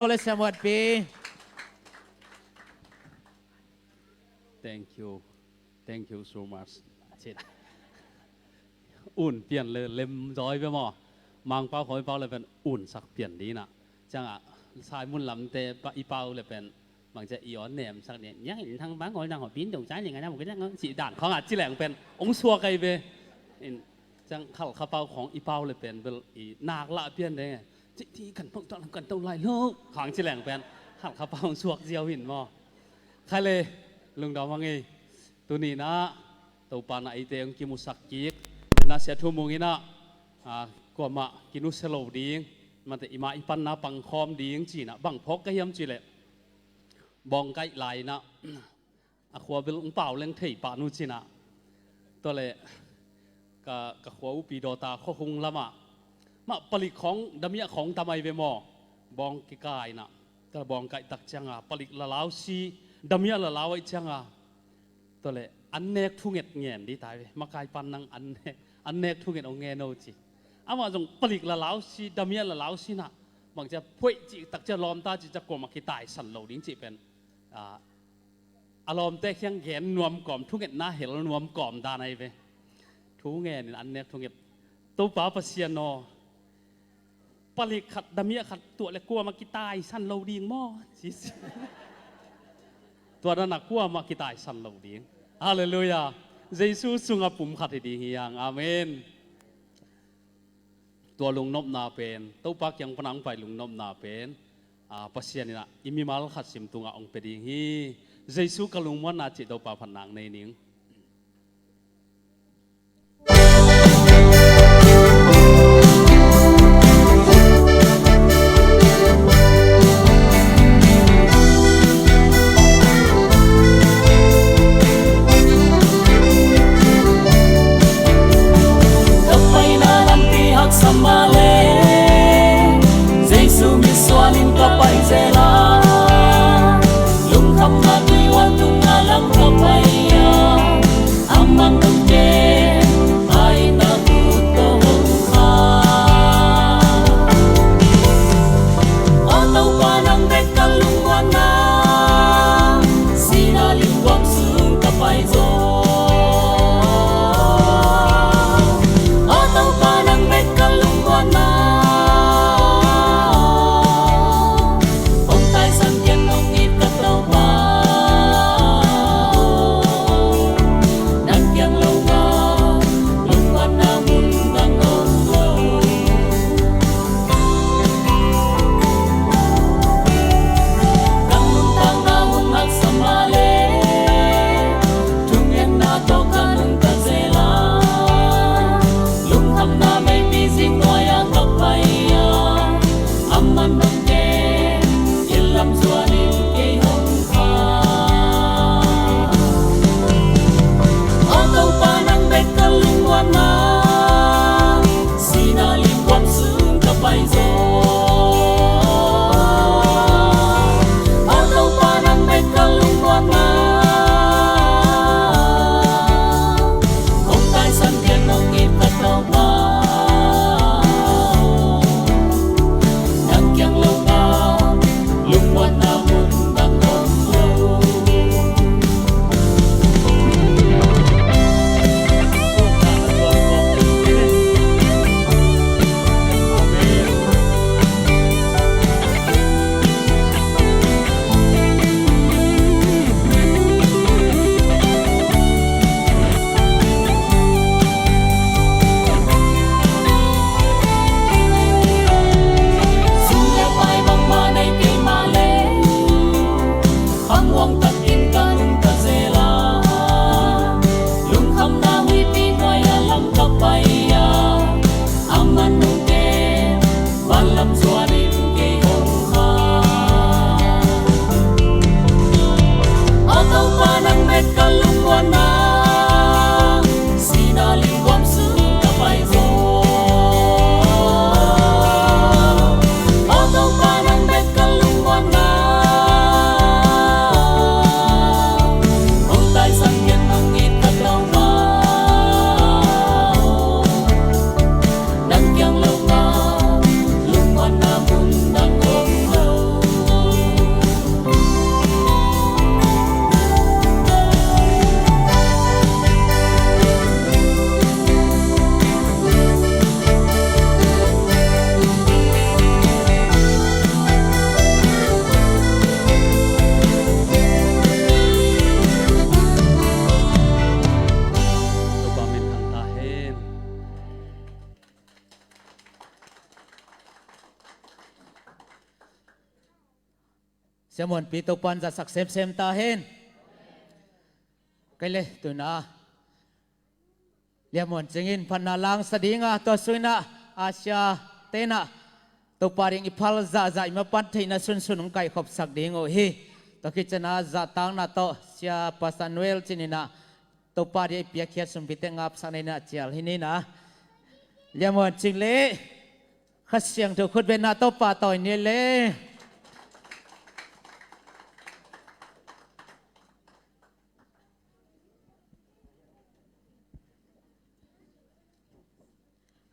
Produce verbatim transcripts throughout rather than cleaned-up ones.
Ole Samuel Pi. Thank you. Thank you so much. Cin. Un pian le lem zawi ve maw. Mangpau khawng i pau le pen un sak pian dina. Ciangah Saimun lamte pa i pau le pen bangcia i aw nemsak ding. Niang in thang bang ol nang haw bin dong cai ling a na mu ke nang ci dan khawngah ci leng pen ong suak ai ve. In ciang Khalkha pau khawng i pau le pen bel i nak lah pian ding. Ci ti kan pau tak kan tau lai lo khawng ci leng pen Khalkha pau ong suak ziau hin maw. Khai le lungdam hang ei. Tuni inah Topa na eite hong kimusak kik. Inah Sia Thu Mung inah, ah, kuamah kinusia lo ding, mate ima i panna pangkhawm ding cinah bang phawk ka hiam cih leh bawngkaih lai inah a khua bel hong pau leng thei pah nu cinah. Tua le ka, ka khua upi dawta khuahung lamah mah palik khawng damiah khawng tam ai ve maw. Bawng kikainah tua le bawngkaih tak cianga palik lalau si damiah lalau aih cianga. Tua le an nek thunget ngen di tai ve. Makai pan nang an nek, an nek thunget ong ngen o ci. Amah zong palik lalau si damiah lalau sinah bangcia phoih cih takcia lawmta cih cia kuamah kitaisan lo ding cih pen, ah, a lawmte khiang gen nuam kawm thungetna hel nuam kawm dan ai ve. Thu ngenin an nek thunget. Topa Pasian aw, palik khat damiah khat tuah le kuamah kitaisan lo ding maw? Tua dana kuamah kitaisan lo ding. Halleluiah. Jesu sungah pum khat hi ding hi hang. Amen. Tua lungnopna pen Topa kiang pana hong pai lungnopna pen, ah, Pasian inah i mimal khat sim tungah hong pia ding hi. Jesu ka lungmuanna cih Topa phatna hong nei ning. Ka paina lampi haksa mah leh Jesu mitsuanin ka pai zel a, lungkhamna tuihuan tungah lam ka pai a. Sia Muanpi Topan zatsak semsem ta hen. Kei le tuna Lia Muan Cing in phatna langsa dinga, tua sungin ah a sia tenah Topa ding i phal zahzah i mapan theihna sunsun hong kaihkhopsak ding uh hi. Tua khit ciangin ah zahtakna tawh Sia Pastor Noel Cin in ah Topa ding i piakkhiat sumpite ngapsak na in ah cial hi ni na. Lia Muan Cing le Kha Siangtho khutbetna tawh pahtawi ni le.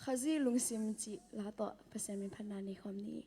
Khazih lungsim cih la tawh Pasian min phatna nei khawm ni.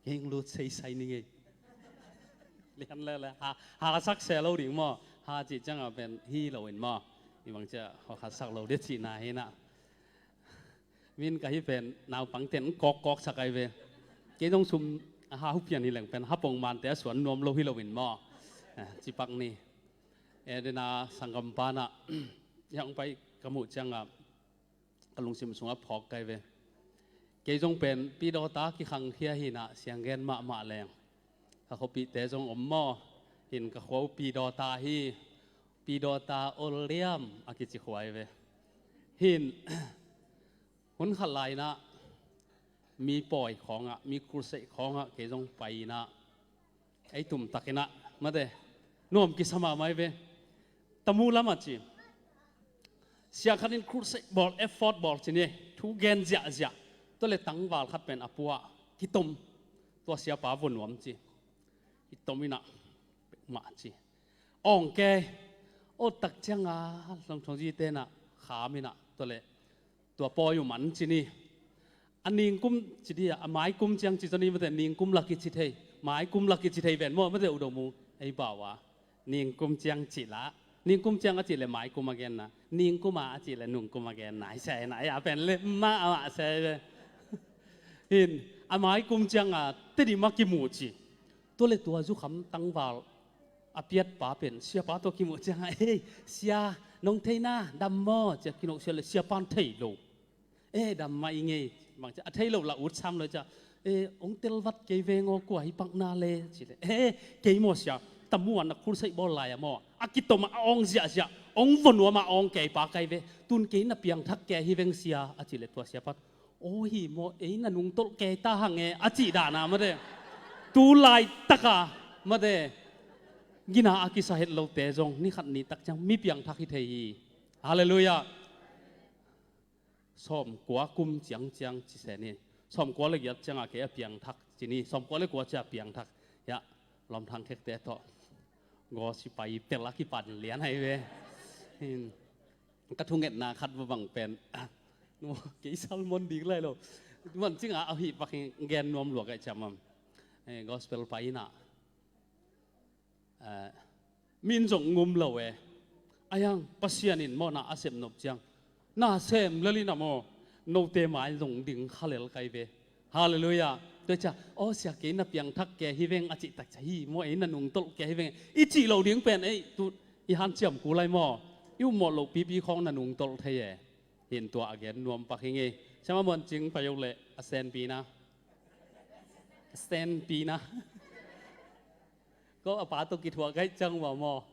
Kei hong lut seisai ni ngei. Lian lele ha, ha sak se lo ding maw? Ha cih ciangah pen hi lo in maw? I bang ciah hong ha sak lo dia cihna hi na. Min ka hi pen naupang ten kawkkawk sak ai ve. Kei zong sum a ha hupian hi leng pen ha pong mante a suan nuam lo hi lo in maw? Eh, cipak ni. Eh, dena sanggam pana yang pai ka muh ciangah ka lungsim sungah phawk kai ve. Kei zong pen pidawta kikhangkhia hi na, sianggen mahmah leng. Ka khuapihte zong om maw? Hin ka khua uh pidawta hi. Pidawta oldiam a kici khua hi ve. Hin hun khat lai na mi pawi khawngah, mi crusade khawngah kei zong pai na ei tumtakin ah mate nuam kisa mahmah hi ve. Tamu lamah ci, sia khat in crusade bawl, effort bawl ci ni, thu gen ziahziah. Tua le tangval khat pen a puah kitom, tua siapa vua nuam ci. Kitom in ah pekmah ci. Awng ke, awt tak cianga longthongzi tenah kham in ah tua le tua pawi uh man ci ni. A ningkum ci dia, a maikum ciang ci zoni mate, ningkum la kici thei, maikum la kici thei ven maw mate, u do mu ei bau a. Ningkum ciang ci la, ningkum ciang a ci le maikum a genna, ningkum a a ci le nungkum a genna, i sai na, i a pen le ma a ma sai ve. Hin, a maikum cianga tedi ma kimu ci. Tua le tua zukham tangval a piatpa pen siapa tua kimuh cianga, "Ei, sia, nong theina dam maw?" Cia kinok sia le siapan thei lo. "Eh, dam mah i ngei." Bang cia a thei lo la ut sam lo cia, "Eh, ong telvat kei veng aw, kua hi pakna le?" Ci le, "Eh, kei maw sia, tamuan a khulsaih bawl lai a maw, a kitom a awng ziahziah, ong vonuam a awng kei pa kai ve, tun kei na piangthak kei hi veng sia," a ci le tua siapan, "Aw hi maw, ei na nungtolh kei ta hang e," a cih dana mate. Tu laitaka mate, gina a kisa het lote zong ni khat ni tak ciang mi piangthak hi thei hi. Halleluiah. Sawmkua kum ciangciang ci se ni. Sawmkua le giat cianga kei a piangthak ci ni. Sawmkua le kua cia piangthak. Hiah lawmthang khekte tawh gaw sipai pel a kipan lian hai ve. Hin. Ka thungetna khat va bang pen, kei salmon dik lai lo. Van cinga a hih pak hi gen nuam lua kai ciamam. Eh, gospel pai ina. Eh, min zong ngum lo e. Ayang, Pasian in mawhna a sem nop ciang, na sem lel ina maw, note mai zong ding kha lel kai ve. Halleluiah. Tua cia, "Aw sia, kei na piangthak kei hi veng," a cih tak cia, "Hi maw, ei na nungtolh kei hi veng," i cih lo ding pen, ei, tu, i hanciam kul lai maw? I upmawh loh pipi khawng na nungtolh thei e. Hin tua a gen nuam pak hi ngei. Siama Muan Cing pai uh leh a senpi na. A senpi na. Ko a pa tawh kithuah kaih ciang uh a maw?